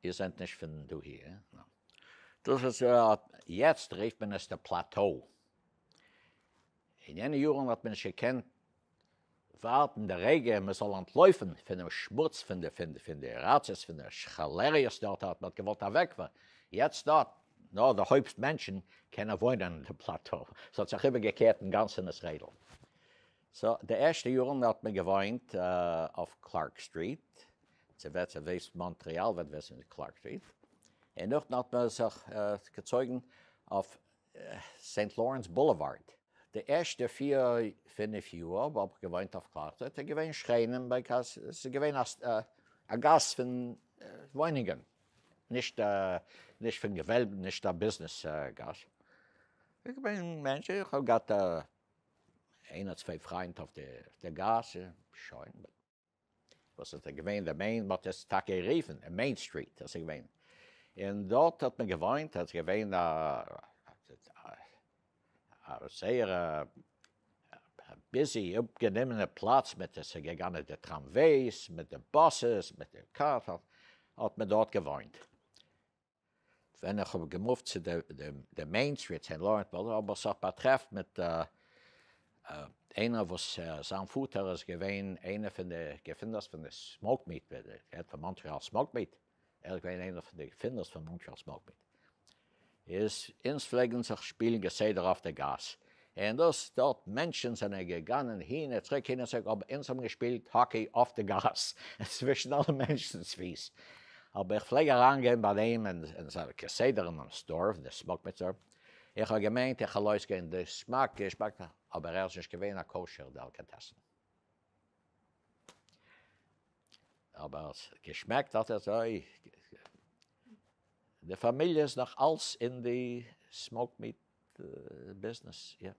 איר זענט נישט פון דאהי, הא? דאס איז יעצט רופט מען עס די Plateau. אין יענע יארן האט מען נישט געקענט ווארטן די רגע מען זאל אנטלויפן פונעם שמוץ פון די פון די ראצערס פון די כאלעריעס דארט האט מען געוואלט אוועק יעצט דארט נאר די הויפט מענטשן קענען וואוינען אין די Plateau ס'האט זיך איבערגעקערט אינגאנצן דאס רעדל. so די ערשטע יארן האט מען געוואוינט אויף Clark Street, צו ווער ס'ווייסט מאנטריאל וועט וויסן Clark Street, און נאכדעם האט מען זיך געצויגן אויף Saint Lawrence Boulevard. די ערשטע פיר פינף יאר האב איך געוואוינט אויף Clark Street, איז געווען שכנים because עס איז געווען א גאס פון וואוינונגען, נישט נישט פון געוועלבן, נישט א ביזנעס גאס, איז געווען מענטשן, איך האב געהאט איינער צוויי פריינט אויף די גאס, שוין. וואס איז געווען די main, מ'האט עס טאקע גערופן Main Street, דאס איז געווען, און דארט האט מען געוואוינט, עס איז געווען א זייער busy אפגענומענע פלאץ, מיט עס איז געגאנגען די tramways, מיט די buses, מיט די cars, האט מען דארט געוואוינט. ווען איך האב געמופט צו די Main Street, Saint Lawrence Boulevard, האב איך זיך באטרעפט מיט איינער וואס זיין פאטער איז געווען איינער פון די געפינדערס פון די smoked meat, געהערט פון Montreal smoked meat? ער איז געווען איינער פון די געפינדערס פון Montreal smoked meat. איז אונז פלעגן זיך שפילן כסדר אויף די גאס, און דאס דארט מענטשן זענען געגאנען הין און צוריק הין און צוריק, אבער אונז האבן געשפילט האקי אויף די גאס צווישן אלע מענטשנ'ס פיס, אבער איך פלעג אריינגיין ביי דעם אין זיין כסדר אינעם store, די smoked meat store, איך האב געמיינט איך וועל אויסגיין די סמאק געשמאק, אבער ער איז נישט געווען א kosher דעליקאטעסן. אבער געשמעקט האט עס אוי. די פאמיליע איז נאך אלס אין די smoked meat ביזנעס, יא.